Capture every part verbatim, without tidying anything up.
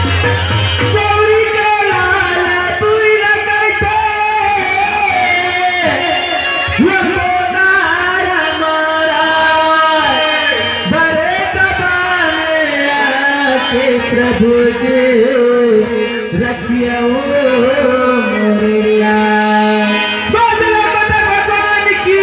गौरी के लाल दुई लगैते, ये कोनार मोरा, बड़े दबाने आके प्रभु जी रखिया ओ मोरे लाल। बादल बता भगवान की।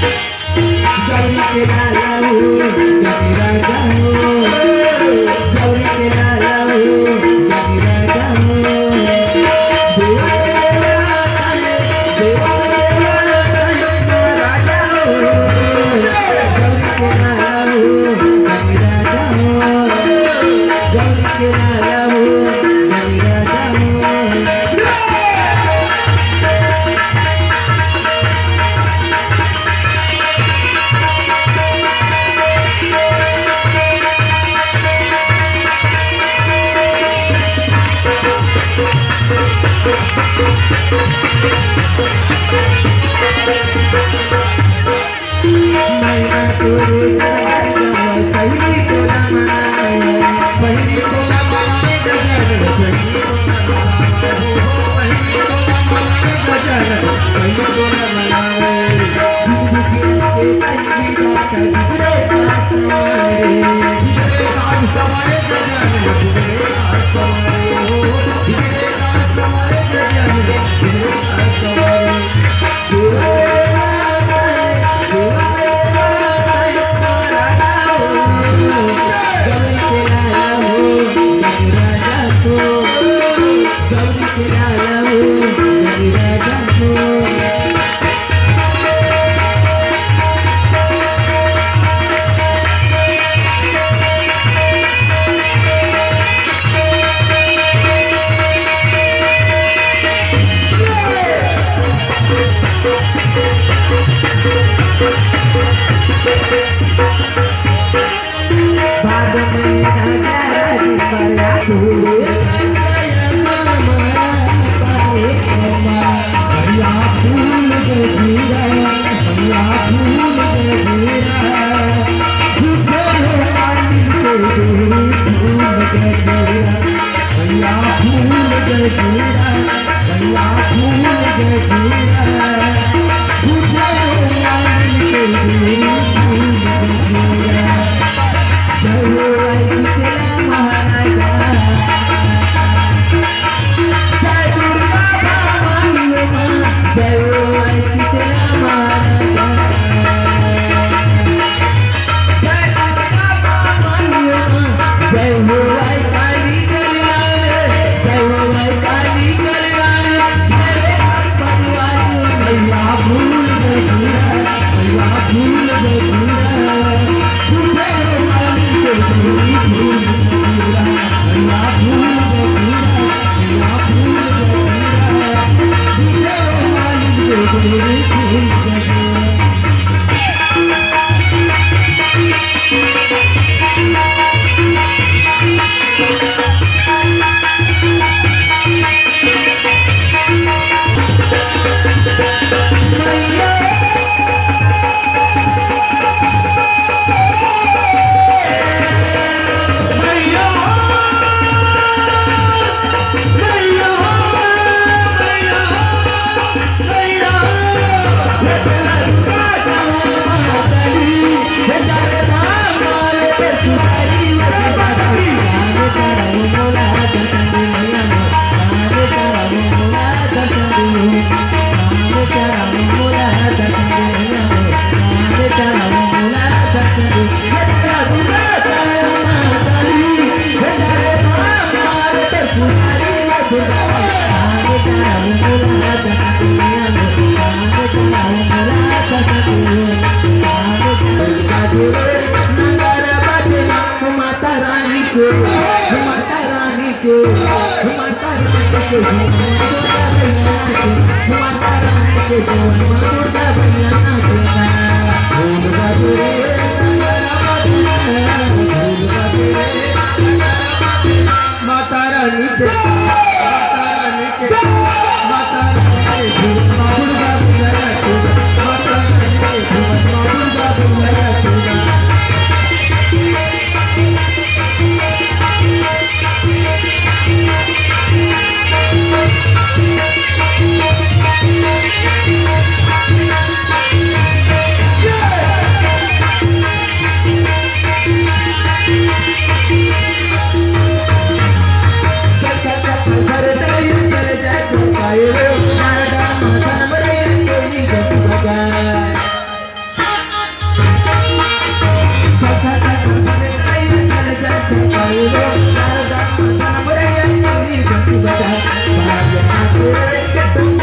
गौरी के लाला हो, गौरी राजा हो, गौरी के लाला हो, गौरी राजा हो। देवा के देवा, देवा के देवा, राजा हो। गौरी के लाला हो, गौरी राजा हो, गौरी के लाला हो, गौरी राजा हो। माता रानी के, माता रानी के, माता रानी के, माता रानी के, माता रानी के, माता रानी के, माता रानी के, दुर्गा मैया के, माता रानी के, दुर्गा मैया के।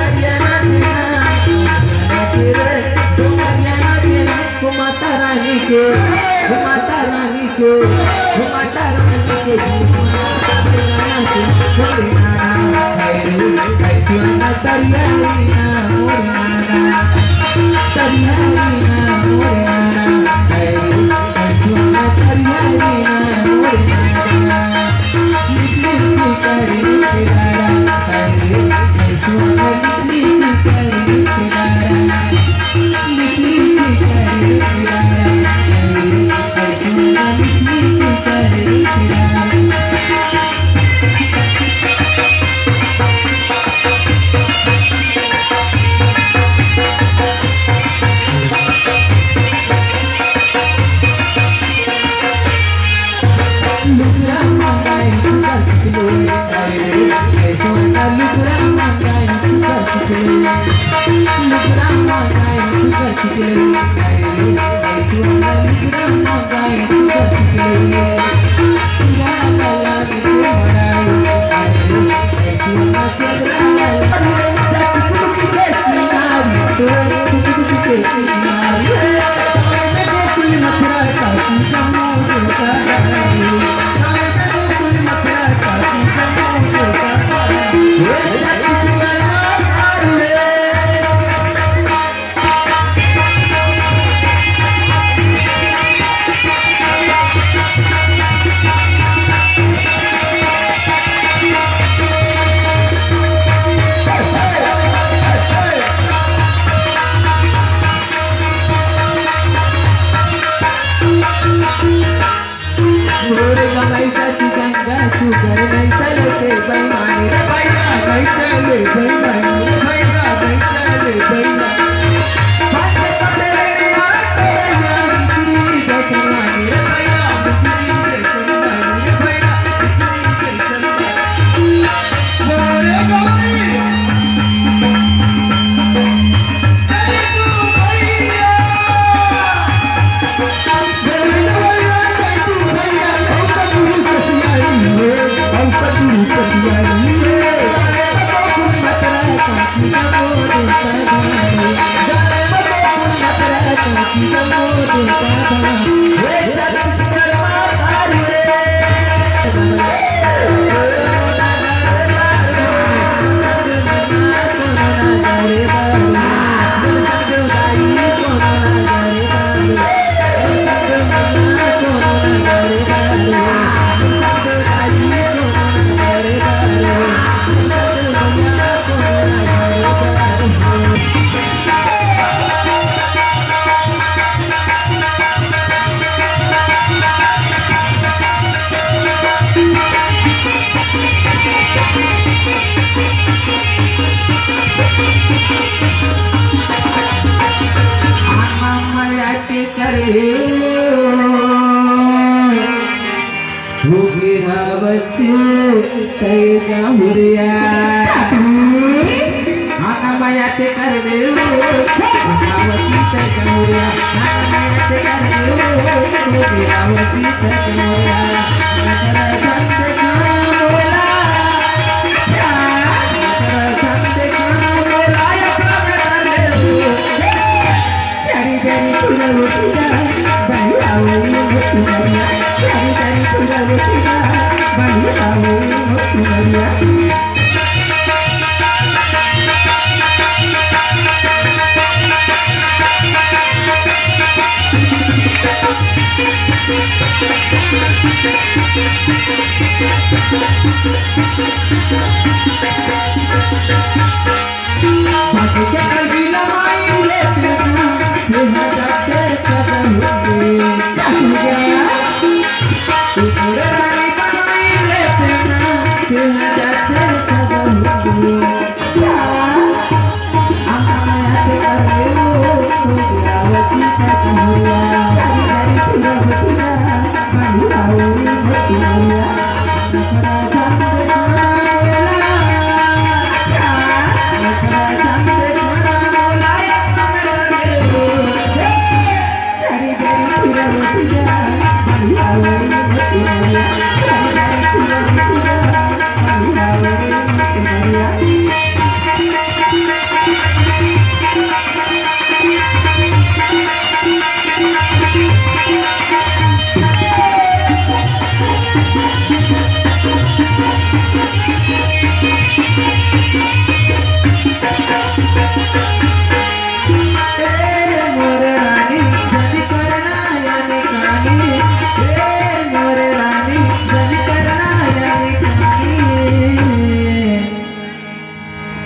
माता रानी के, माता रानी के, माता रानी के,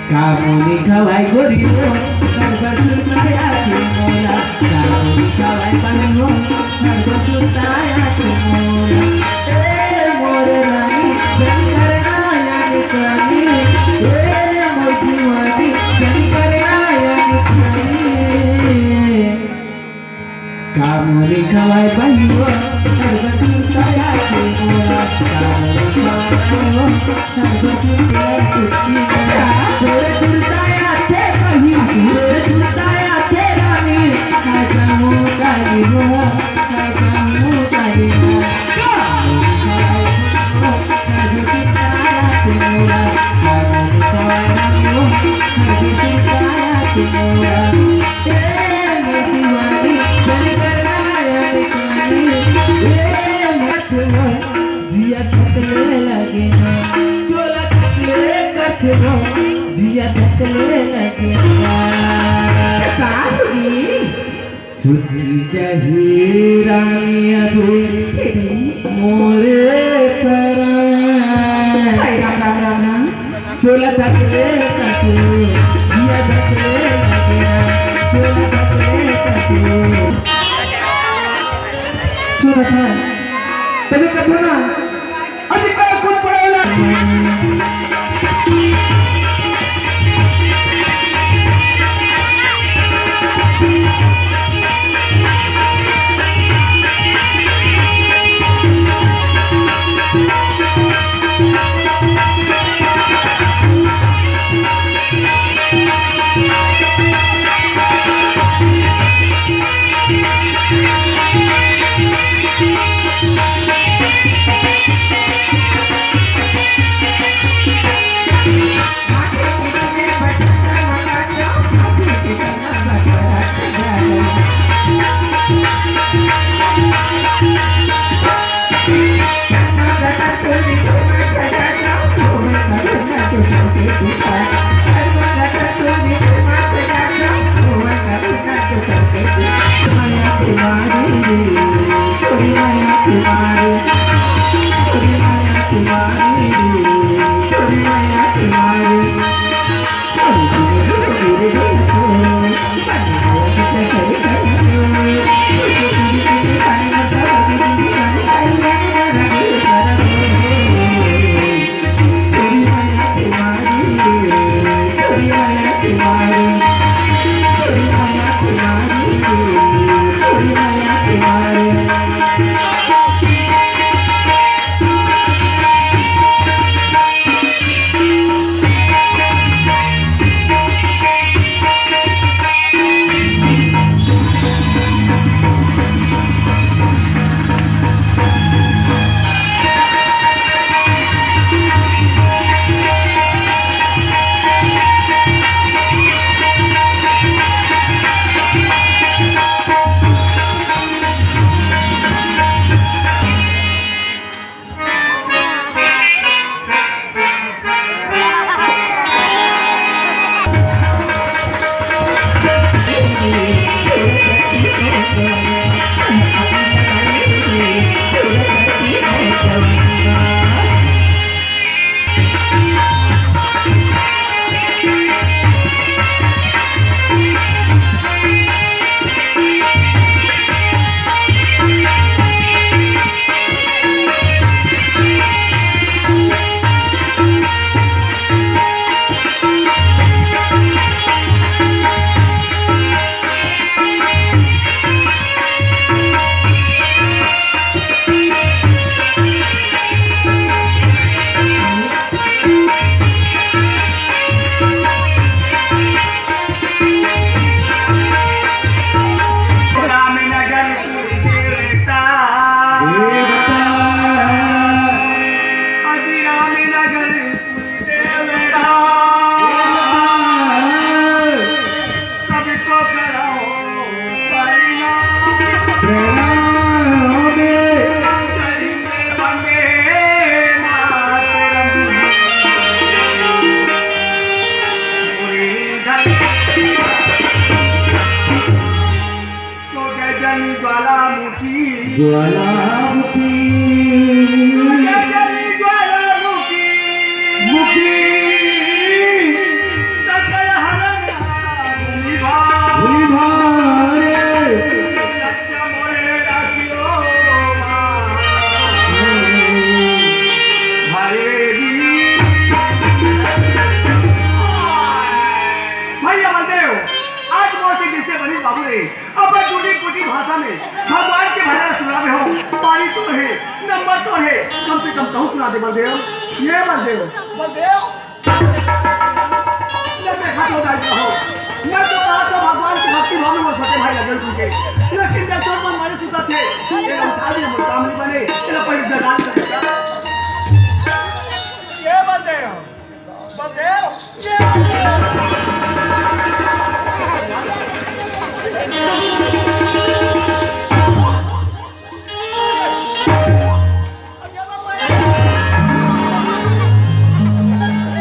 कामुनी खवाई गोरी हो, हर बसुर माया के मोला। कामुनी खवाई पानी हो, हर बसुर माया के मोला। ए मोर रानी, जन करना यानी कानी। ए मोर जीवानी, जन करना यानी कानी। कामुनी खवाई पानी हो, हर बसुर माया के मोला। कामुनी खवाई पानी हो, जिया धकले लगे ना, चोला धकले कछनो, जिया धकले लगे ना। का होई? छुट्टी जाही रानी अभी मोरे परान। हाय राम, राम, राम, राम। चोला धकले कछनो, जिया धकले लगे ना, चोला धकले कछनो। सुन रखा है। तभी कथो ना, अधिकार खुद पड़ेला। ज्वालामुखी। ज्वालामुखी। मुखी। सकल हरण भूमि भार। भूमि भार। सत्य मोहे राखियो। हरे जी। भैया बलदेव, आज मोर से जैसे बनी बाबू रे, अपन टूटी फूटी भाषा में भगवान के भजन सुनावे हो, पानी तो हे, नंबर तो हे, कम से कम तहूँ सुना दे बलदेव। ये बलदेव, बलदेव, ये देखा तो दाई कहो, मैं तो कहा था भगवान के भक्ति भाव में मोर छोटे भाई लगन तुझे, लेकिन जब तक मन मारे सुता थे, ये उठा भी मोर काम नहीं बने, तेरा पहले जगान कर देता। ये बलदेव, बलदेव, ये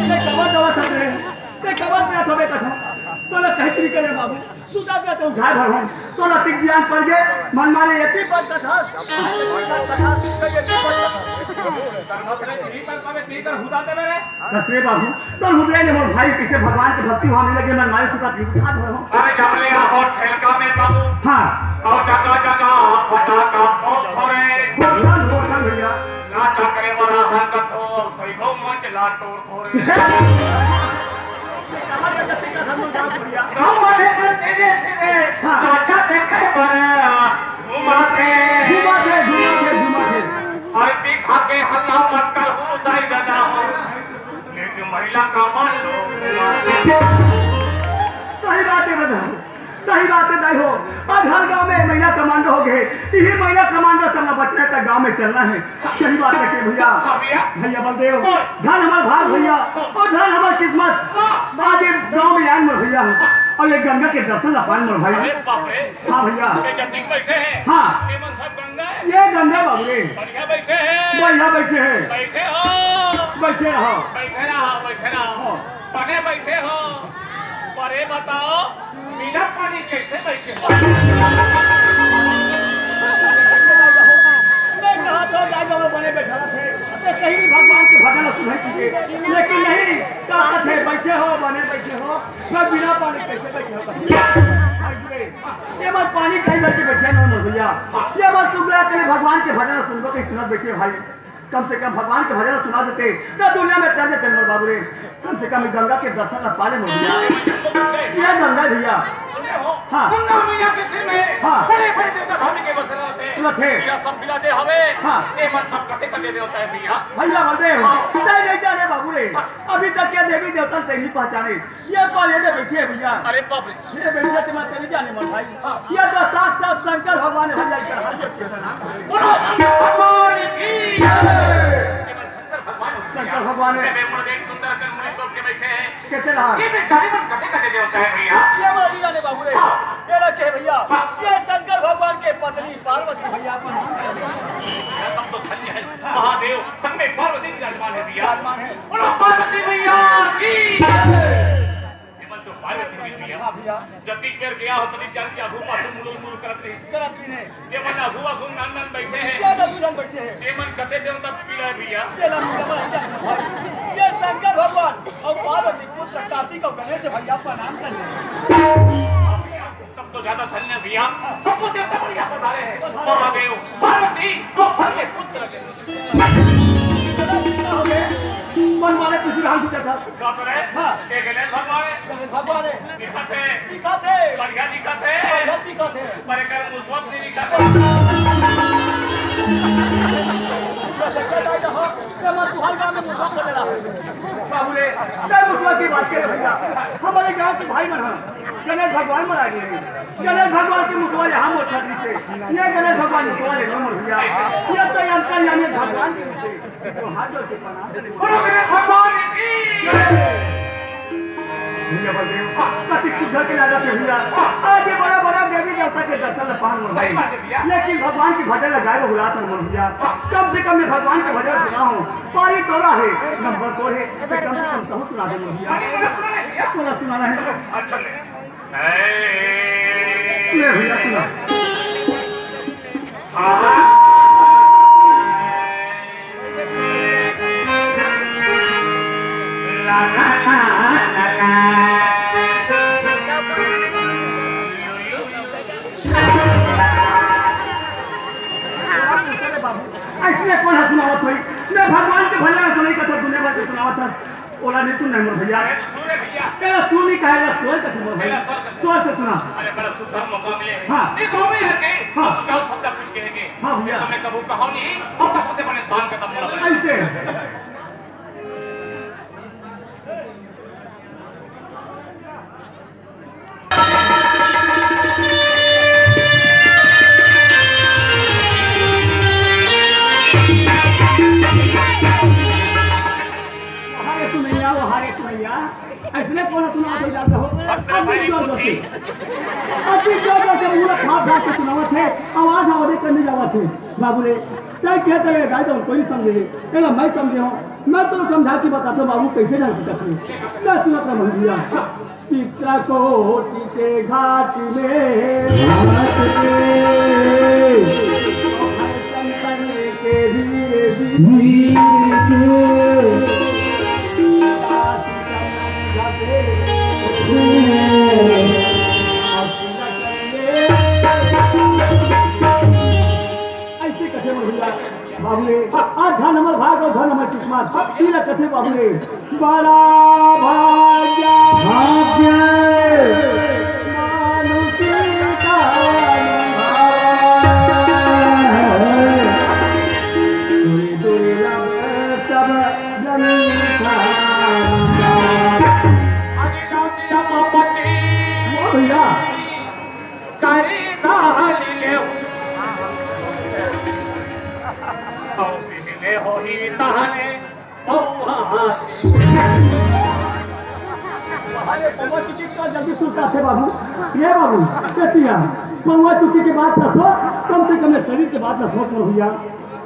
ये कमर दवा था रे, ये कमर पे थोड़े कथा, तो ना कहीं चली करे बाबू, सुधा पे तो उठा भर हम, तो ना तिक ज्ञान पड़ गए, मन मारे ये ती पर कथा, कथा, कथा, कथा, कथा। दस रे बाबू, तो रुद्र ने मोर भाई पीछे भगवान के भक्ति होने लगे, मन मारे सुता भी उठा दो। अरे जब ले आओ ठेलका में बाबू। हाँ। और जगह जगह फटाका फोड़ फोड़े। फोड़न, फोड़न भैया। ना चक्रे बड़ा हरकत हो, सही हो मंच ला तोड़ फोड़े। गाँव वाले तो तेरे तेरे हाँ। नाचा देखे बड़ा घुमाते। घुमाते, घुमाते, घुमाते। और भी खा के हल्ला मत कर, हो दाई दादा हो। लेकिन महिला कमांडो। सही बात है दादा, सही बात है दाई हो। आज हर गांव में महिला कमांडो हो गए, यही महिला कमांडो से ना बचना है, गांव में चलना है। सही बात है कि भैया, हाँ भैया। भैया बलदेव, हाँ। धन हमार भाग भैया, और धन हमार किस्मत। हाँ। आज ये गांव में आन में भैया, और ये गंगा के दर्शन ला पान में भाई। अरे बाप रे। हाँ भैया। ये जतिक बैठे हैं। हाँ। ये मन सब गंगा है। ये गंगा बाबू रे। बढ़िया बैठे हैं। बढ़िया बैठे हैं। बैठे हो। बैठे रहो। बैठे रहो, बैठे रहो। हाँ। बने बैठे हो। पर ये बताओ, बिना पानी कैसे बैठे हो? मैं कहा था, जा जाओ, बने बैठा थे। तो कहीं भगवान के भजन सुनाई कीजिए। लेकिन नहीं, कहा थे, बैठे हो, बने बैठे हो। मैं बिना पानी कैसे बैठे हो? ये बात पानी कहीं बैठे बैठे ना हो भैया। ये बात शुक्ला के भगवान के भजन सुनबो के सुनत बैठे भाई। कम से कम भगवान के भजन सुना देते, तो दुनिया में चल देते मोर बाबू रे। कम से कम गंगा के दर्शन ला पाले मोर भैया। ये गंगा भैया। हाँ। गंगा मैया के सिर में हाँ। बड़े बड़े देवता धाम के बसे रहते हैं। रहते। ये सब मिलाते हवे। हाँ। ये मन सब कते कते देवता है भैया। भैया बलदेव, हाँ। नहीं, नहीं जाने बाबू रे। अभी तक क्या देवी देवता नहीं पहचाने। ये पाले दे बैठे हैं भैया। अरे बाप रे। ये बैठे थे, मैं तेरी जाने मन भाई। हाँ। ये तो साक्षात शंकर भगवान है भैया, इधर हाथ जोड़ के प्रणाम। बोलो शंकर भगवान की जय। ये मन शंकर भगवान है। शंकर भगवान है। ये बेमन देख सुंदर कर मुनि लोग के बैठे हैं। कहते रहा। ये बेचारे मन कते कते देवता है भैया। ये मारी जाने बाबू रे। हाँ। ये रखे भैया। हाँ। ये शंकर भगवान के पत्नी पार्वती भैया प्रणाम। ये सब तो धन्य है। महादेव संग में पार्वती विराजमान है भैया। विराजमान है। बोलो पार्वती मैया की जय। ये मन तो पार्वती मिल गया। हाँ भैया। जब भी बेर गया हो, तभी जान के आगू पाछू मुड़ुल मुड़ुल करत रही। करत रही ने। ये मन आगू आगू नान नान बैठे हैं। क्या आगू नान बैठे हैं? ये मन कते देवता पीला है भैया। ये ला मुझे बड़ा अच्छा भाई। ये शंकर भगवान और पार्वती पुत्र कार्तिक और गणेश भैया प्रणाम कर ले। तब तो ज्यादा धन्य भैया। सबको देवता बढ़िया पधारे हैं। महादेव, पार्वती, तो फल के पुत्र के। मन माने कुछ राम पूछा था। का करे? हाँ। ये गणेश भगवान है। गणेश भगवान है। दिखत है। दिखत है। बढ़िया दिखत है। बढ़िया दिखत है। पर एकर मुसवा नहीं दिखत है। ये मत तू हर गाँव में मुसवा खोले रहा है। बाबू रे, ये मुसवा की बात करे भैया। हमारे गाँव के भाई मन हैं। गणेश भगवान मन आ गए हैं। गणेश भगवान के मुसवा यहाँ मोर छतरी से। ये गणेश भगवान मुसवा ले लो मोर भैया। ये तो अंतर्यामी भगवान के रूप है। तो हाथ जोड़ के प्रणाम करें। बोलो गणेश भगवान की। भैया बलदेव, कति सुंदर के लागत है भैया। आज ये बड़ा बड़ा देवी देवता के दर्शन ला पान मन सही बात है भैया। लेकिन भगवान के भजन ला गाए ला भुलात मन भैया। कम से कम मैं भगवान के भजन सुना हूँ। पानी तोला है, नंबर दो है, तो कम से कम तहूँ सुना दे भैया। अरे, सुना, सुना नहीं भैया। सुना, सुना नहीं। अच्छा, ले। ले भैया, सुना। मैं भगवान के भजन सुनई कथा दुनिया भर के सुनावत हस। ओला नहीं सुनना है मोर भैया। अरे सुन रे भैया। ए, सुन ही कहे ला, सोए कथे मोर भैया। ए, सोए कथे। सोए से सुना। अरे बड़ा सुंदर मौका मिले। हाँ। नहीं, गाँव में है के? हाँ। चल, सब कुछ कहेंगे। हाँ भैया। तो मैं कबू कहाऊँ नहीं, अब तक होते बने तान के तब मुलाकात। ऐसे। वहाँ रे सुनैया, वहाँ रे सुनैया, अइसने कोन सुनावत हे जादा हो? अति जोर जोर से, अति जोर जोर से पूरा फाट फाट के सुनावत हे, आवाज आवाज कर नहीं जावत हे। बाबू रे, तैं कहत रहे, गाय तो कोई नहीं समझे, एला मैं समझे हूँ, मैं तो समझा के बताता हूँ बाबू, कैसे जान सकत हे? क्या सुनत रहा मंदिया? चित्रकूट के घाट में, घाट में। संतन के धीरे धीरे, धीरे। ऐसे कथे मोर भैया। बाबू रे, आज धन हमर भाग अउ धन हमर किस्मत। पीला कथे बाबू रे, बड़ा भाग्य, भाग्य। मानुष का दुई दुई लब सब जन का। अरे राम राम पति। ओ भैया। करी डाल ले। सौ पहले होई तहने पौहा। अरे, पौवा चुकी का जल्दी सुनता थे बाबू। ये बाबू, कतिया, पौवा चुकी के बात ना सोच, कम से कम ये शरीर के बात ना सोच लो भैया।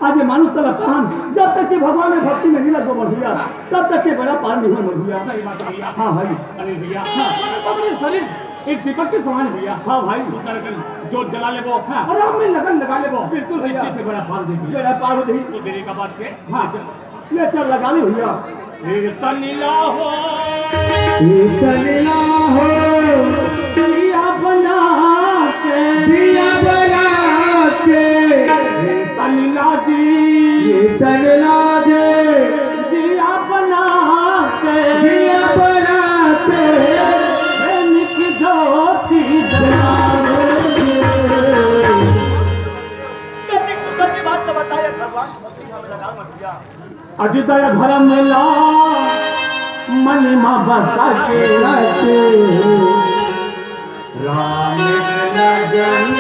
आज ये मानुष तन ला पहन, जब तक कि भगवान में भक्ति में नहीं लगो भैया, तब तक के बेड़ा पार नहीं होई भैया। सही बात है भैया। हाँ भाई। अरे भैया, हाँ। तो अपने शरीर एक दीपक के समान भैया। हाँ भाई। तो दरअसल जोत जला लेबो, हाँ। आराम में लगन लगा लेबो। बिल्कुल भैया। निश्चित से बेड़ा पार हो जाई। बेड़ा पार हो जाई। तो देरी का बात के? हाँ। ले चल, लगा ले भैया। ए तनिला हो। ए तनिला हो। दिया बना के। दिया बना के। ए तनिला जी। ए तनिला जी। दिया बना के। दिया बना के। प्रेम की ज्योति जला दे। कतिक सुंदर के बात तो बताया भगवान। अजित धर्म ला मन मा बसा के रखे। राम कृष्ण जन्म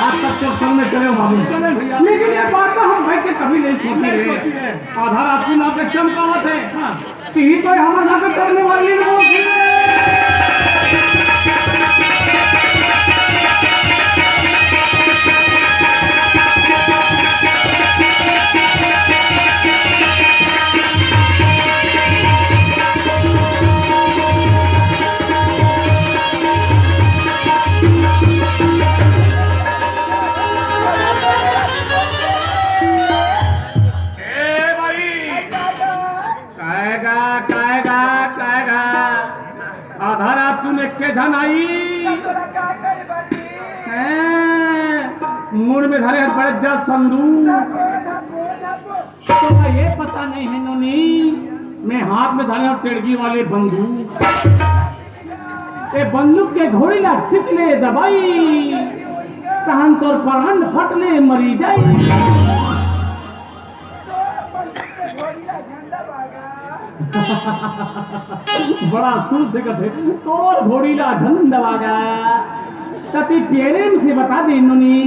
आज तक चप्पल में चले हो बाबू। चले भैया। लेकिन ये बात तो हम बैठ के कभी नहीं सोचे नहीं रहे। सोची है। आधा रात को ना पे चमकावत है। हाँ। तो ही तो हमारे यहाँ पे करने वाली नहीं होती है। के झन आई। हैं, मुड़ में धरे हस बड़े जा संदूक। तोला ये पता नहीं है नोनी, मैं हाथ में धरे हंव टेड़गी वाले बंदूक। ए बंदूक के घोड़ी ला ठीक ले दबाई, तहन तोर प्राण फट ले मरी जाई। बड़ा सुर से कथे, तोर घोड़ी ला झन दबा गा। कति प्रेम से बता दे नोनी,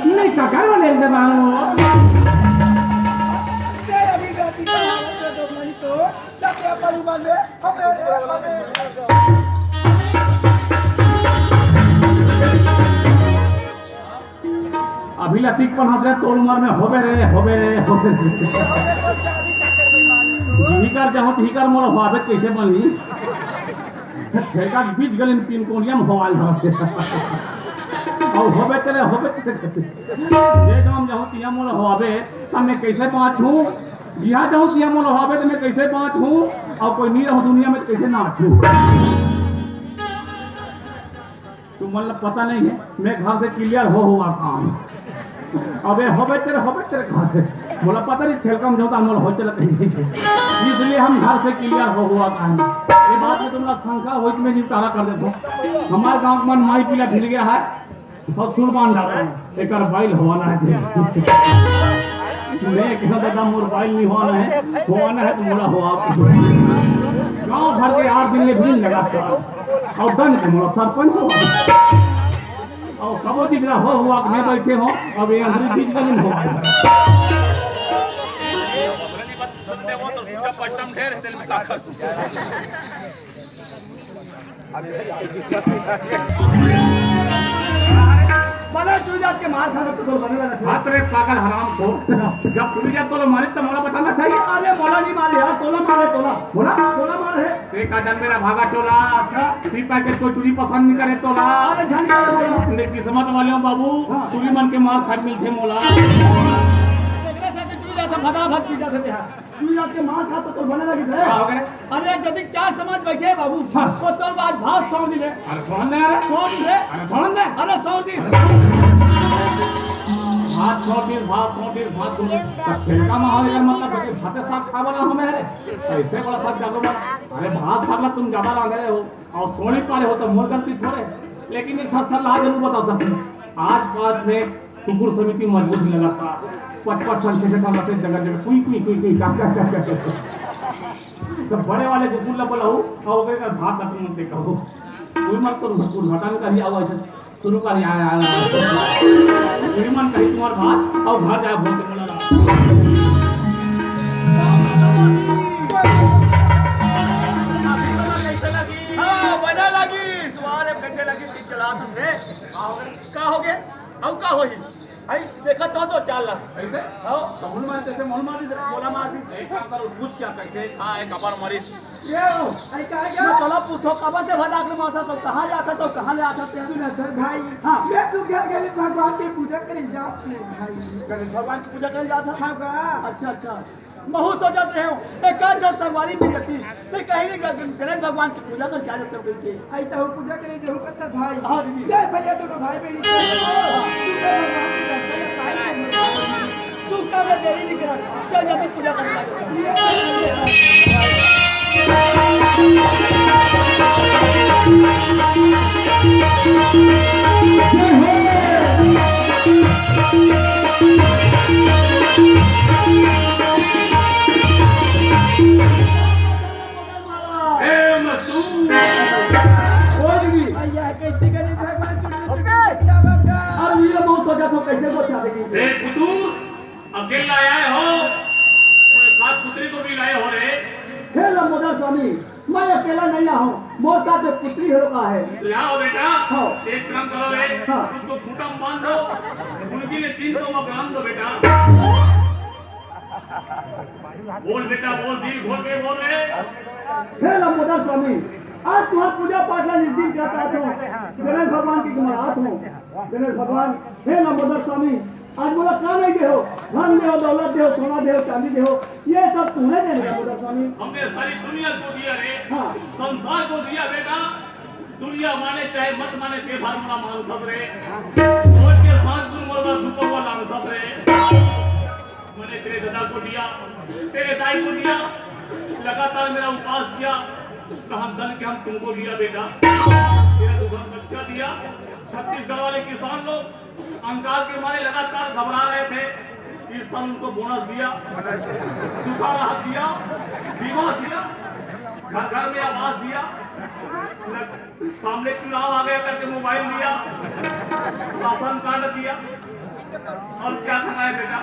नहीं ककर वाले दबाओ। अभी ला ठीक पन हंस रहे, तोर उम्र में होबे रे, होबे रे, होबे रे। हिकर जहाँ तो हिकर मोला होबे कैसे बनही? फेंका के बीच गली में तीन कोनिया में होवाल हवे। और होबे तेरे, होबे तेरे। ये गांव जहाँ तिया मोला होबे, तब मैं कैसे बाँचूं? यहाँ जहाँ तिया मोला होबे, तो मैं कैसे बाँचूं? और कोई नहीं रहो दुनिया में, तो कैसे नाचूं? तुमन ला पता नहीं है, मैं घर से clear हो हुआ काम। अबे होबे तेरे, होबे तेरे घर से। मोला पता नहीं ठेलका में जाऊँ तो मोला हो चला कहीं नहीं। इसलिए हम घर से clear हो हुआ काम। ये बात में तुमला शंका होई तो मैं निपटारा कर देता हूँ। हमारे गांव में माई पीला ढिल गया है, सब सुरबान डाला है। एकर बाइल होना है। मैं कहा दादा मोर बाइल नहीं होना है, होना है तो मोला हो आप। गांव भर के आठ दिन में भीड़ लगातार। और दन के मोला सरपंच हो। और कबो दिख रहा हो हुआ कि मैं बैठे हो, अब ये अंदर बीच का दिन हो। बने टूरी जात के मार खा तो तोर बने लगा था। बात रे पागल हराम को, जब टूरी जात तोला मारे तो मोला बताना चाहिए। अरे मोला नहीं मारे यार, तोला मारे, तोला। मोला? तोला मारे है। ते का जन मेरा भागा टोला। अच्छा। पीपा के कोई टूरी पसंद नहीं करे टोला। अरे झंडा टोला। अपने किस्मत वाले हो बाबू, हाँ। टूरी मन के मार खाए मिलथे मोला। देखना था कि टूरी जात फटाफट पी जाते थे। हाँ। टूरी जात के मार खा तो तोर बने लगी थे। का हो गए? अरे, जदि चार समाज बैठे हे बाबू, हाँ। तो तोर आज भात सौंधी ले। अरे, सौंधी ले रे। सौंधी ले। अरे, सौंधी ले। अरे, सौंधी। भात सौंधी ले, भात सौंधी ले, भात सौंधी ले। तब खेलका माहौल एकर मतलब है कि भाते साग खाए वाला हमें है। ऐसे बड़ा साग जादू बना। अरे, भात साग ला तुम ज्यादा रांधे हो और सोनी पारे हो तो मोर गलती थोड़े। लेकिन एक ठा सलाह जरूर बता सकते हैं। आज पास में कुकुर समिति मजबूत नहीं लगाता। पट पट ठन, छे छे ठन रहते जगह जगह, कुई कुई कुई कुई, का का का का। तो बड़े वाले कुकुर ला बुलाओ और ओकरे का भात अपन मन से कहो। कोई मत करो, कुकुर मटन का ही आवाज है। शुरू कर, या, या, या। कोई मन कही तुम्हार भात और घर जाए भोज के बोला। हाँ, बना लगी। तुम्हारे कैसे लगी? चला तुमने। का हो गए? अब का होही? आई, देखा तो, तो चाल ला। कैसे? हाँ। तो मुन मार, जैसे मुन मार दी, मोला मार दी। एक काम करो, पूछ क्या कैसे? हाँ, एक अबर मरीज। ये हो, आई का क्या? मैं तोला पूछो, कब से भटक ले माता, तो कहाँ जाता, तो कहाँ ले आता, तेरे सुन, सर भाई। हाँ। मैं तू क्या करे, भगवान की पूजा करे जात नहीं भाई। गणेश भगवान की पूजा करे जाता? हाँ बा। अच्छा, अच्छा। महू सोचत रहे हो, एक आध जो संगवारी मिल जाती, तो कहीं नहीं गणेश भगवान की पूजा कर क्या जरूरत है? आई तो हम पूजा करे जरूर करता भाई। हाँ, दीदी। जय भैया, दोनों भाई बहन। तू का में देरी नहीं करा, चल जल्दी पूजा कर। ए, मस्तूर। ओ दीदी। भैया, कैसे गणेश भगवान चुटकी चुटकी बजावा का? अरे, ये बहुत सोचा था, कैसे सोचा था कि ए, पुतू, अकेला आया हो? तो एक आध पुत्री को भी लाए हो रे? हे लंबोदर स्वामी, मैं अकेला नहीं आया हूँ, मोर साथ एक पुत्री हो रखा है। लाओ बेटा, हाँ। एक काम करो रे, हाँ। उसको खूंटा में बांध दो, उनके लिए तीन को मकान दो बेटा। बोल बेटा, बोल, दिल खोल के बोल रे। हे लंबोदर स्वामी, आज तुम्हारा पूजा पाठ ला निस दिन करत आत हूँ, गणेश भगवान की गुमरात हूँ। गणेश भगवान, हे लंबोदर स्वामी, आज मोला का नहीं दे हो? धन दे हो, दौलत दे हो, सोना दे हो, चांदी दे हो, ये सब तूने दे लंबोदर स्वामी। हमने सारी दुनिया को दिया रे, हाँ। संसार को दिया बेटा। दुनिया माने चाहे मत माने, ते भर मोला मानथस रे। रोज के सांझ तू मोर बर दू पउवा लानथस रे। मैंने तेरे दादा को दिया, तेरे दाई को दिया, लगातार मेरा उपास किया, कहा धन के हम तुमको दिया बेटा। तेरा तो घर बच्चा दिया। छत्तीसगढ़ वाले किसान लोग कंगाल के मारे लगातार घबरा रहे थे। इस साल उनको बोनस दिया, सूखा राहत दिया, बीमा दिया, घर घर में आवास दिया, न-, सामने चुनाव आ गया करके मोबाइल दिया, राशन कार्ड दिया। और क्या खाना है बेटा?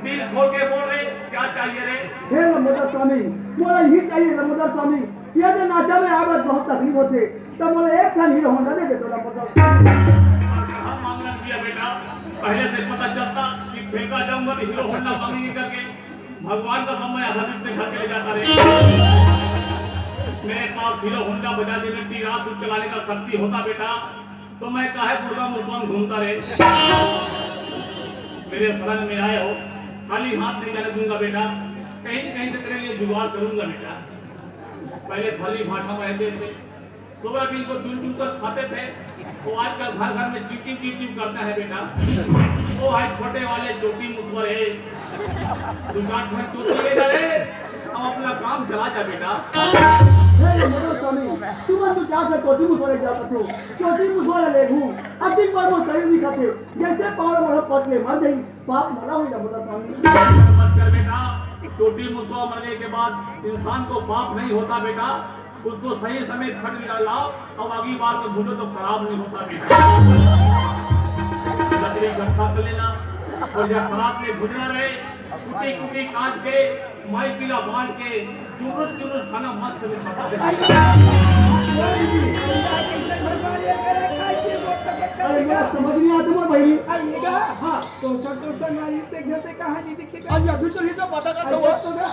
दिल खोल के बोल रे, क्या चाहिए रे? हे लंबोदर स्वामी, मोला यही चाहिए लंबोदर स्वामी। ये जो नाचा में आवे बहुत तकलीफ होथे, त मोला एक ठन हीरो होंडा दे दे तो लंबोदर स्वामी। हम मांगना किया बेटा, पहले से पता चलता कि फेंका जाऊंगा तो हीरो होंडा मांगेंगे करके। भगवान का समय आधा दिन से घर के ले जाता रे। मेरे पास Hero Honda Bajaj M T रात चलाने का शक्ति होता बेटा, तो मैं काहे मुर्गा मुर्गा घूमता रे। मेरे शरण में आए हो, खाली हाथ नहीं जाने दूंगा बेटा, कहीं न कहीं से तेरे लिए जुगाड़ करूंगा बेटा। पहले भली भाटा में रहते थे, सोयाबीन को चुन चुन कर खाते थे, वो आजकल घर घर में सिटिंग टिप टिप करता है बेटा। वो है छोटे वाले चोटी मुसवर है, दो चार ठन चोटी ले जा रे, अब अपना काम चला जा बेटा। हे लंबोदर स्वामी, तुमन तो चार से चोटी मुसवर ले जा सकते हो, चोटी मुसवर ले घूम, अब दिन भर वो शरीर नहीं खाते, जैसे पावर वाला पट ले मर जाई, पाप मोला होई लंबोदर स्वामी। मत कर बेटा, चोटी मुसवा मरने के बाद इंसान को पाप नहीं होता बेटा, उसको सही समय खट में लाओ, अब अगली बार में भूनो तो खराब नहीं होता बेटा। लकड़ी इकट्ठा कर लेना और यह खराब में भुजना रहे, कुटी कुटी काट के, माई पीला बांट के, चुरुस चुरुस खाना मस्त में खाता है। अरे, मोला समझ नहीं आता मोर बहिनी। हाँ। तो सब तो संगवारी से घर से कहानी दिखेगा। अभी, अभी तो ये तो पता करता हुआ। तो ना।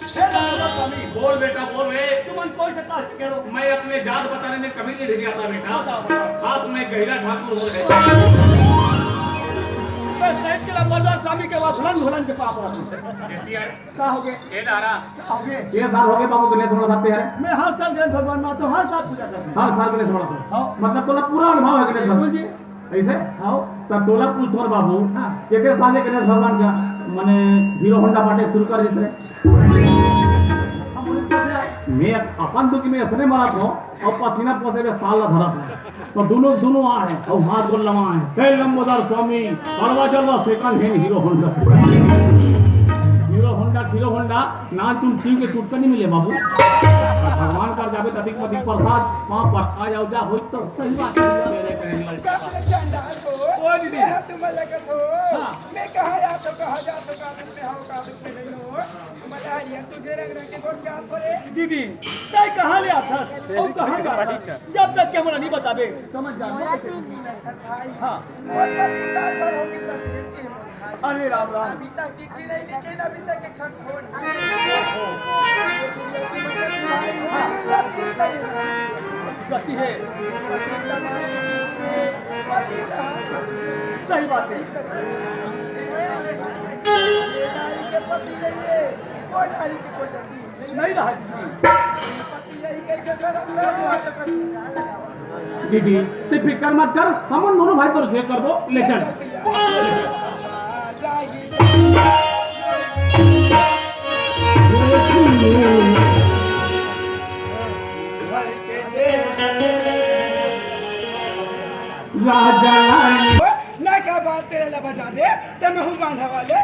हे लंबोदर स्वामी, बोल बेटा, बोल रे। तुमन कोई से कास्ट करो। मैं अपने जात बताने में कभी नहीं ढिठियाता बेटा। बताओ, बताओ। खास मैं गहिरा ठाकुर हूँ रे। मैं साइड के लंबोदर स्वामी के वसलन घुलन के पाप रहूँ। का हो गे? ए दारा। का हो गे? ये साल हो गे बाबू गणेश वाला साथे यार। मैं हर साल गणेश भगवान मा तो हर साल पूजा करता हूँ। हर साल गणेश वाला साथे। हाँ। मतलब तोला पूरा अनुभव है गणेश बिल्कुल भगवान। जी। ऐसे? हाँ। त तोला पूछथों रे बाबू, हाँ। केते साल ले गणेश भगवान का, मने हीरो होंडा बांटे शुरू कर दिस रे? हम बोले, "तो क्या?" मैं अपन दुखी में ऐसने मरत हूँ और पसीना पोसे में साल ला धरत हूँ। तो दोनों, दोनों आ है और हाथ गोड़ लमा है। हे लंबोदर स्वामी, करवा चौथ ला second hand hero Honda. Hero Honda, hero Honda, ना तुम टीवी के चुटका नहीं मिले बाबू। भगवान कर जाबे त अधिक अधिक प्रसाद, वहाँ पर आ जाओ जा होई तो। सही बात है। मेरे कहने लगे। का बोले चंडाल हो? ओ दीदी। मैं तुम लगत हो। हाँ। मैं कहाँ जा तो कहाँ जा तो का दुख में हो, का दुख में नहीं हो। मजा आ रही है तुझे रंग रंग के गोट क्या बोले? दीदी, तै कहाँ ले आथस? और कहाँ जाथस? जब तक के मोला नहीं बताबे, तो मैं जानबो कैसे? भाई। हाँ। मोर पति साल भर हो गई परदेस के मोर भाई। अरे राम राम। अभी तक चिट्ठी नहीं लिखे ना, अभी तक एक ठन फोन। हाँ। गति है। पति का नाम पति का। सही बात है। ये नारी के पति नहीं है, कोई नारी के कोई जल्दी नहीं रहा जी। दीदी, तै फिकर मत कर, हमन दोनों भाई तोर सेवा करबो, ले चल। राजा रानी। ना का बात तेरे ला बजा दे, ते मैं हूँ बांधा वाले।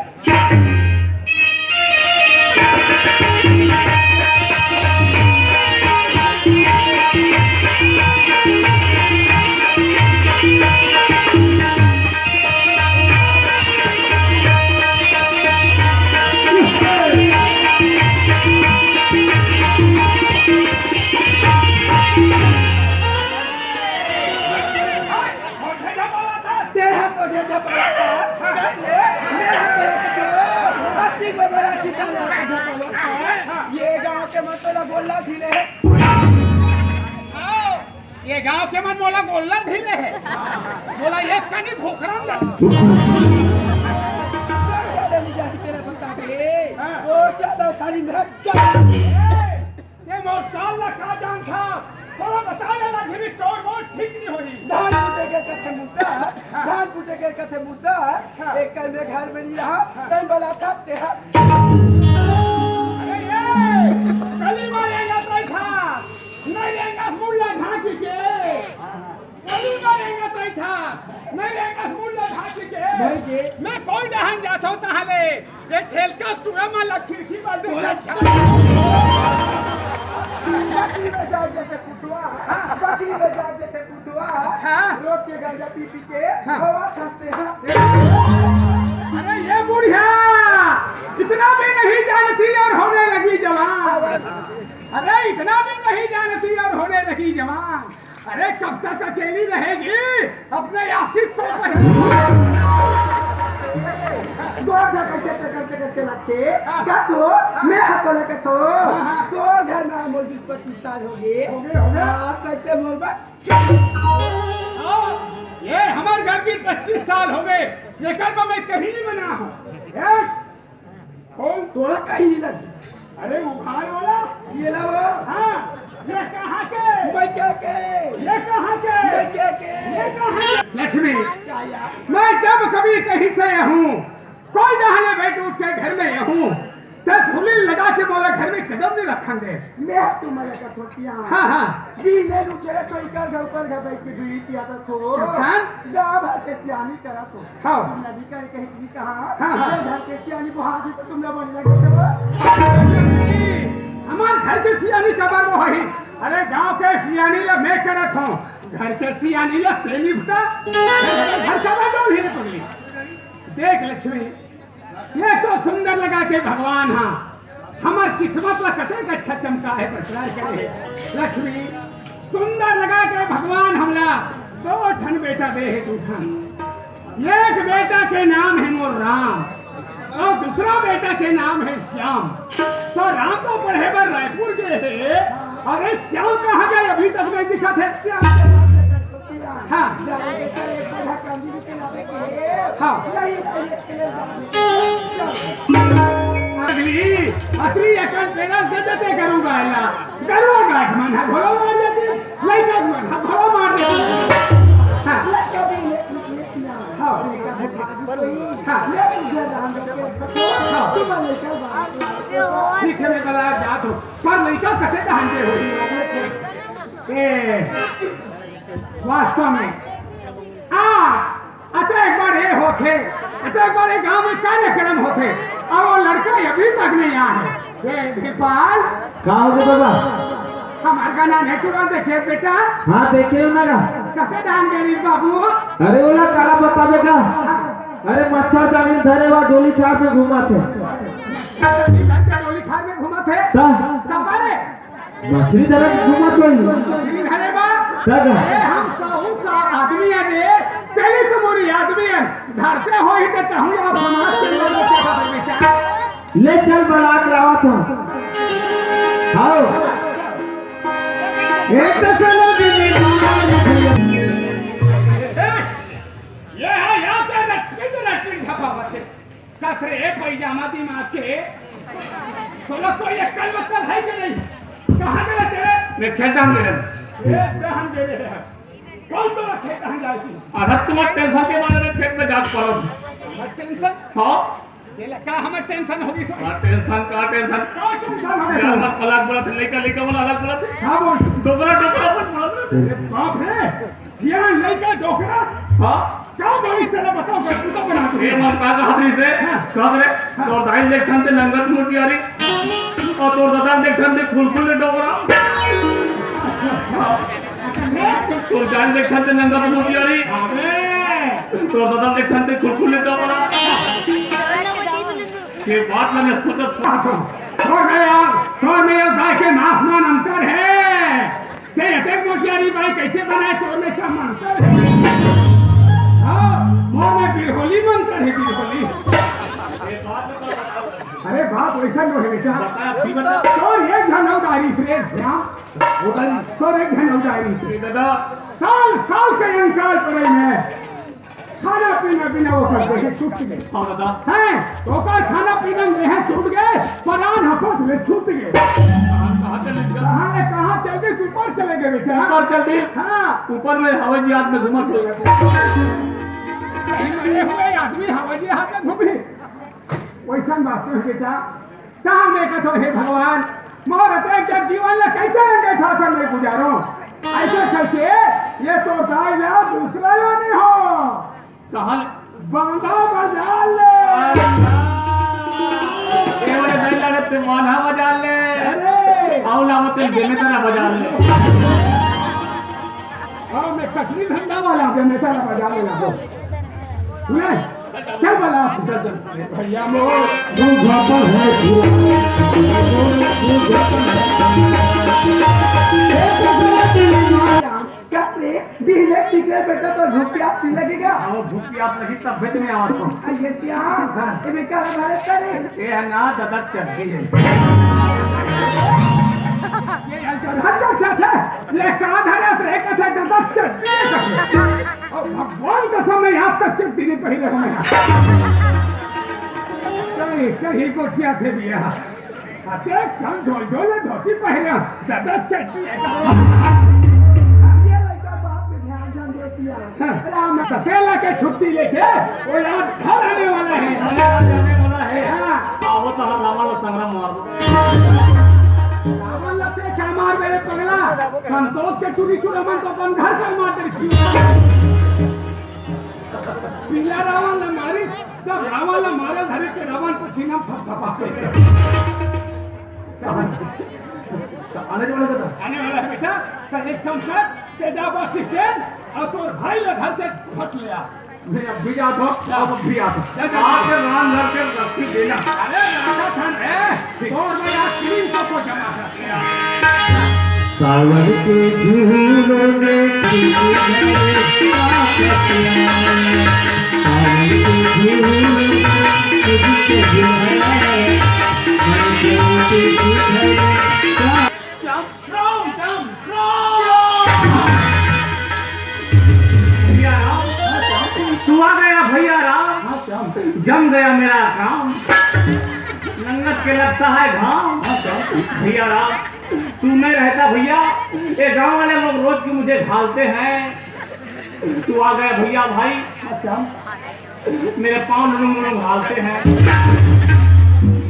सोझे झपावत हस। तें ह सोझे झपावत हस। कस ले, मेंह तोला कथों, अतिक बड़ बड़ा चिता ला के झपावत हस। ये गांव के मन तोला गोल्लर ढीले हे। ये गांव के मन मोला गोल्लर ढीले हे। मोला एक कनी भोकरन दे। चल, चल, ले जा, तेरा बता दे। वो चल, तारी में चल। ये मोर चाल ला का जानथस? थोड़ा बता देना, फिर तोर बहुत ठीक नहीं होही। धान कूटे के कथे मूसर, हाँ। धान कूटे के कथे मूसर, अच्छा। एक कल में घर में नहीं रहा, हाँ। तन बला था तेरा। अरे ये, कली मारेगा तो था, नहीं रहेगा मुल्ला ढाकी के। कली मारेगा तो था, नहीं रहेगा मुल्ला ढाकी के। नहीं जी। मैं कोई डहन जाता हूँ तहाले। ये ठेलका टूरा मन ला खिड़की बर दे। बकरी बजा देथे कुटवा, बकरी बजा देथे कुटवा। अच्छा। रोज के गांजा पी पी के हाँ। हवा खाते हैं। अरे ये बुढ़िया, इतना भी नहीं जानती और होने लगी जवान। अरे इतना भी नहीं जानती और होने लगी जवान। अरे कब तक अकेली रहेगी? अपने आशिक को कहीं दो जगह से चक्कर चक्कर चलाते, हाँ। क्या तो? मैं हाथों लेके तो। हाँ, हाँ। तो घर में मोर बीस पच्चीस साल हो गए। हो गए, हो गए। हाँ, सत्य मोर बात। हाँ, ये हमार घर की पच्चीस साल हो गए। ये घर में मैं कहीं नहीं बना हूँ। एक कौन? तोला कहीं नहीं लगी। अरे उखाड़ वाला। ये ला वो। हाँ, ये कहाँ के? मैं क्या के? ये कहाँ के? मैं क्या के? ये कहाँ के? लक्ष्मी, क्या यार? मैं जब कभी कहीं से हूँ, कोई डहन ले बैठ उठ के घर में हूँ, तो सुनील लगा के बोला घर में कदम नहीं रखन दे। मैं तुम्हारे का छोटिया। हाँ, हाँ। जी, ले लू, चले तो इकर घर, उकर घर बैठ के बीड़ी पिया था तो। हाँ? गाँव भर के सियानी करा तो। हाँ। तुम नदी का कहीं भी कहा, हाँ, हाँ। ये घर के सियानी बुहार जी तो तुम लोग बोलने लगे थे वो। हमार घर के सियानी कबर वो है। अरे गांव के सियानी ला मैं करत हूँ, घर के सियानी ला प्रेमी भुता। घर का डोल ही रे पगली। देख लक्ष्मी, ये तो सुंदर लगा के भगवान हा। हमर किस्मत ला कतेक अच्छा चमका है, प्रचार करे। लक्ष्मी, सुंदर लगा के भगवान हमला दो ठन बेटा दे हे, दू ठन। एक बेटा के नाम है मोर राम और दूसरा बेटा के नाम है श्याम। तो राम तो पढ़े बर रायपुर गए हे, अरे श्याम कहाँ गए, अभी तक नहीं दिखा थे। श्याम के नाम से हाँ। हाँ। अगली, अतरी अकन पेरा दे देते गरु गाय ला। गरुआ गाय मन हा घोड़ा मार देते, लइका मन हा घोड़ा मार देते। हाँ। हाँ। हाँ। ठीक है, मैं कल आ जात हूँ, पर लइका कते ढंग के होई? ए, वास्तव में, आ, अतेक बड़े होथे, अतेक बड़े गांव में कार्यक्रम होथे, अउ वो लड़का अभी तक नहीं आए हे। ए, वीरपाल। का हो गे बाबा? हमार गाना नहीं तुरंत देखे बेटा। हाँ, देखे हो ना का? कते डाल दे रे बाबू? अरे, ओला काला बताबे का? अरे, मच्छरदानी धरे वा डोली खार में घूमत हे। डोली खार में घूमत हे? ता? का बारे? मछली धरे के घूमत होही। मछली धरे बा? तब? अरे हम सहू सा आदमी हन रे, तेली तो मोरी आदमी हन, धरते होही ते तहूँ आप समाज के लोग के बारे में क्या? ले चल बलाक लावत हूँ। हाओ। एक तो चलो दिल्ली। ए, ये है, यहाँ पे रटपिन, रटपिन खपावत है। कस रे, पैजामा दिमाग के। तोला कोई अक्कल वक्कल है कि नहीं? कहाँ गए तेरे? मैं खेत धान दे रहे हैं। खेत धान दे रहे हैं। कौन तो खेत धान जाए तू? अरे तुम्हारे टेंशन के मारे मैं खेत में जात पड़ा हूँ। मैं टेंशन? हाँ? ये लगा हमें टेंशन होगी सो। हाँ, टेंशन का टेंशन? का टेंशन होगी? यार, मत अलग बोलत, लइका, लइका वाला अलग बोलत। हाँ, बोल। डोकरा, डोकरा मत बोलत। अरे बाप रे। सियान लइका डोकरा? हाँ। का बोली तेला बताओ, मैं तू तो बना दे। ए, मत का कहा थे इसे? हाँ। कब रे? हाँ। तोर दाई देख ठन ते नंगत मुटियारी। अउ तोर ददा देख ठन ते खुलखुल डोकरा। तोर दाई देख ठन ते नंगत मुटियारी। अरे। तोर ददा देख ठन ते खुलखुल डोकरा। ये बात मैंने सोचत था। तोर में अउ, तोर में अउ गाय के मांस मान अंतर है। ते अतेक मोटियारी बाई कैसे बनाए, तोर में का मंतर हे? हाँ, मोर में बिरहोली मंतर हे, बिरहोली। अरे बाप, वैसा नो हे बेटा। तोर एक झन उधारी से श्याम, तोर एक झन उधारी से। साल, साल के अंकाल पड़े में खाना पीना बिना ओकर देहे छूट गे। हाँ दादा। हैं? ओकर खाना पीना देहे छूट गे, परान हफस ले छूट गे। परान कहाँ कहाँ ले, कहाँ चल दी? ऊपर चले गए बेटा। ऊपर चल दी? हाँ। ऊपर में हवाई जहाज में घूमत हो। मरे हुए आदमी हवाई जहाज में घूमी। वैसन बात नहीं बेटा। कहाँ देखत हो, हे भगवान, मोर अतरेक जग जीवन ला कैसे अंधे ठाठा में गुजारो? ऐसे करके ये तो दाई ला दूसरा ला नहीं हो। कहाँ ले? बांधा बाजार ले। ए, बड़े दाई ला ते बांधा बाजार ले। अरे। आओ ना, मत बेमेतरा बाजार ले। हाँ, मैं कचरी धंधा वाला, बेमेतरा बाजार ले ना हो। ले, चल बला, चल, चल। भैया मोर, तू घाटा है, तू, तू घाटा है। ए, तो बोला तूने मारा। क्या रे? बिहले बिहले बेटा तो भूख प्यास नहीं लगेगा? हाँ, भूख प्यास लगी तब भेज में आवा तो। आ, ये श्याम, हाँ। ये बेटा हमारे करे। ये है ना, ददक चढ़ गई है। ये अंदर हर दम से है। ले, कहाँ धरे थे? कैसे ददक चढ़ गई है? और भगवान कसम, मैं आज तक चड्डी नहीं पहने हूँ मैं। कहीं, कहीं गोठिया थे भैया। अते कम झोल झोल धोती पहने, दादा चड्डी है। ये लड़का बाप पे ध्यान ध्यान देती है। हाँ। राम तपेला के छुट्टी लेके वो यार घर आने वाला है। घर आने वाला है। हाँ। आओ तो हम रावण और संग्राम मार दो। रावण लगते क्या मार मेरे पगला? संतोष के टूरी टूरा मन तो अपन घर का मार दे। पीला रावण ने मारी, जब रावण ला मारे धरे के रावण पसीना थपथपा। आने वाला था। आने वाला है बेटा, तो एक काम कर, ते जा बस स्टैंड और तोर भाई ला घर से फट ले आ। मैं अब भी जाता हूँ, अब भी आता हूँ। जा, जा, जा। आके राम घर के रस्सी देना। अरे राधा धन है, तोर में आज तीन सौ को जमा कर। सावन के झूलों में सावन के झूलों में तुझको झूलाए, मन के झूलों में श्याम, राम, श्याम, राम। भैया राम, तू आ गया भैया राम, जम गया मेरा काम, नंगत के लगता है घाम। भैया राम, तू नहीं रहता भैया, ये गांव वाले लोग रोज की मुझे घालते हैं। तू आ गया भैया भाई, मेरे पाँव लुरुंग लुरुंग घालते हैं।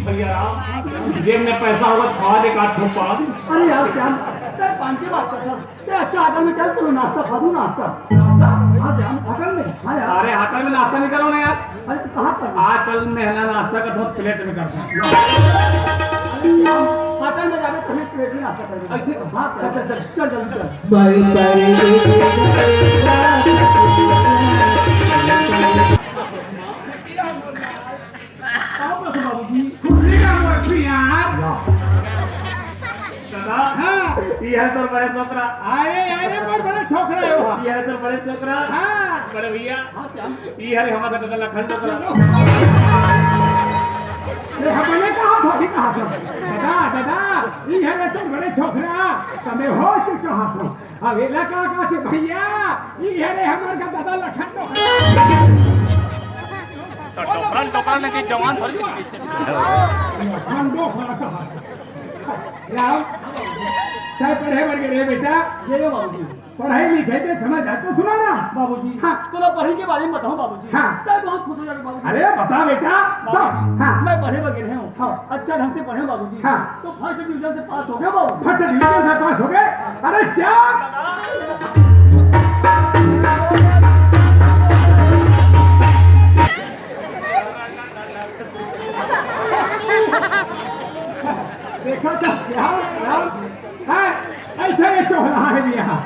भैया राम, जेब में पैसा होगा तो खवा दे, काट ठोक पान। अरे यार श्याम, तेरे पान की बात कर रहा। ते अच्छा, होटल में चल, तू नाश्ता खा दूँ, नाश्ता। नाश्ता? हाँ श्याम, होटल में। हाँ यार। अरे होटल में नाश्ता नहीं करो ना यार। अरे, तो कहाँ पर? आजकल मैं है ना नाश्ता का बहुत प्लेट में करता हूँ। अरे, हम होटल में जाके कभी प्लेट में नाश्ता करेंगे। ऐसे? हाँ, चल, चल, चल, चल, जल्दी चल। बाई, बाई, आओ बस बाबूजी। खुशी का मौसम यार। दादा, हाँ। ये है तोर बड़े छोकरा। अरे, अरे, बहुत बड़े छोकरा है वो। ये है तोर बड़े छोकरा। हाँ। बड़े भैया। हाँ, श्याम। ये हरे हमारे दादा लखन छोकरा। अरे, हमने कहा थोड़ी कहा था। दादा, दादा, ये हरे तोर बड़े छोकरा। तमे हो कि कहा था? अब एला का कहा थे भैया? ये हरे हमारे का दादा लखन छोकरा। तो डोकरन, डोकरन ने कि जवान थोड़ी। लखन डोकरा कहा थे। राम, तैं पढ़े बर गे रे बेटा? ये लो बाबूजी। पढ़ाई लिखाई के समय जातो सुना ना? बाबूजी, हाँ। तो ना पढ़ाई के बारे में बताओ बाबूजी। हाँ। तब बहुत खुश हो जाएगा बाबूजी। अरे बता बेटा। बाबूजी, हाँ। मैं पढ़े बर गे रहे हूँ। हाँ। अच्छा ढंग से पढ़े हूँ बाबूजी। हाँ। तो फर्स्ट डिवीजन से पास हो गया बाबूजी। फर्स्ट डिवीजन से पास हो गए? अरे श्याम। देखो तो क्या राम, हाँ, ऐसे ये चौराहा है यहाँ।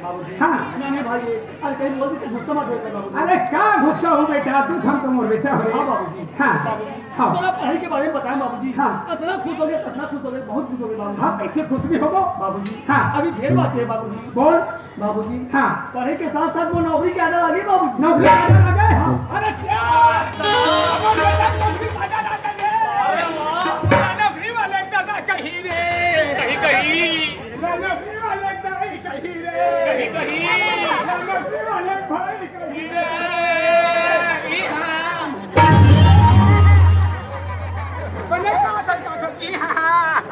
बाबूजी। हाँ। नहीं, नहीं भाई, अरे कहीं बोल दे तो गुस्सा मत होइए बाबूजी। अरे का गुस्सा हो बेटा, तू हम तो मोर बेटा हो। हाँ बाबूजी। हाँ। बाबूजी, हाँ। थोड़ा पढ़ाई के बारे में बताएं बाबूजी। हाँ। इतना खुश हो गए, इतना खुश हो गए, बहुत खुश हो गए बाबूजी। हाँ, कैसे खुश भी होबो? बाबूजी। हाँ। अभी ढेर बात है बाबूजी। बोल। बाबूजी। हाँ। पढ़े के साथ साथ वो नौकरी के आने लगे बाबूजी। नौकरी के आने लगे? हाँ। अरे क्या? हमारे बेटा नौकरी वाला आ गए। अरे वाह। नौकरी वाले दादा कहीं रे। कहीं, कहीं। नौकरी वाले दादा कहीं रे। कहीं, कहीं। नौकरी वाले भाई कहीं रे। कहीं रे। बने का था, का था? ई हाँ।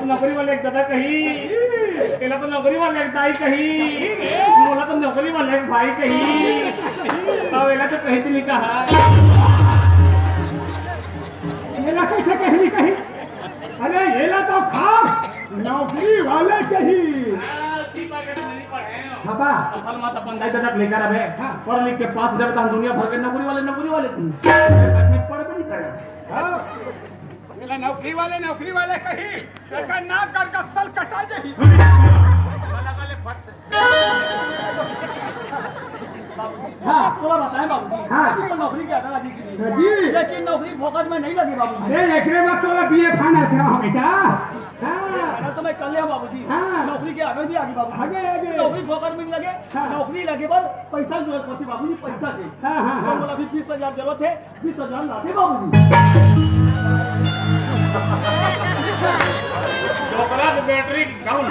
नौकरी वाले एक दादा कही, एला तो नौकरी वाले एक दाई कही, मोला तो नौकरी वाले एक भाई कही, अब एला तो कही तो नहीं कहा। एला कैसे कही नहीं कही? अरे एला तो खास नौकरी वाले कही। हाँ, उसी बात में नहीं पढ़े हो। बाबा। असल बात अपन दाई दादा लेकर अबे। हाँ। पढ़ लिख के पास जब तक दुनिया भर के नौकरी वाले, नौकरी वाले तुम। पढ़ भी नहीं करे। हाँ। एला नौकरी वाले, नौकरी वाले कही। एकर नाक कर गस्सल कटा जाही। हाँ, तोला बताएं बाबूजी। हाँ। अभी तो नौकरी के आधा लगी कि नहीं? जी। लेकिन नौकरी फोकट में नहीं लगी बाबूजी। अरे, एकरे बाद तोला बीए फाइनल करा हो बेटा। हाँ। फाइनल तो मैं कर लिया बाबूजी। हाँ। नौकरी के आगे भी आगे बाबूजी। आगे, आगे। नौकरी फोकट में नहीं लगे, हाँ। नौकरी लगे बर पैसा जरूरत पड़ती बाबूजी, पैसा के। हाँ, हाँ, तो हाँ। बोला, अभी बीस हजार जरूरत है, बीस हजार लाते बाबूजी। डोकरा के बैटरी डाउन।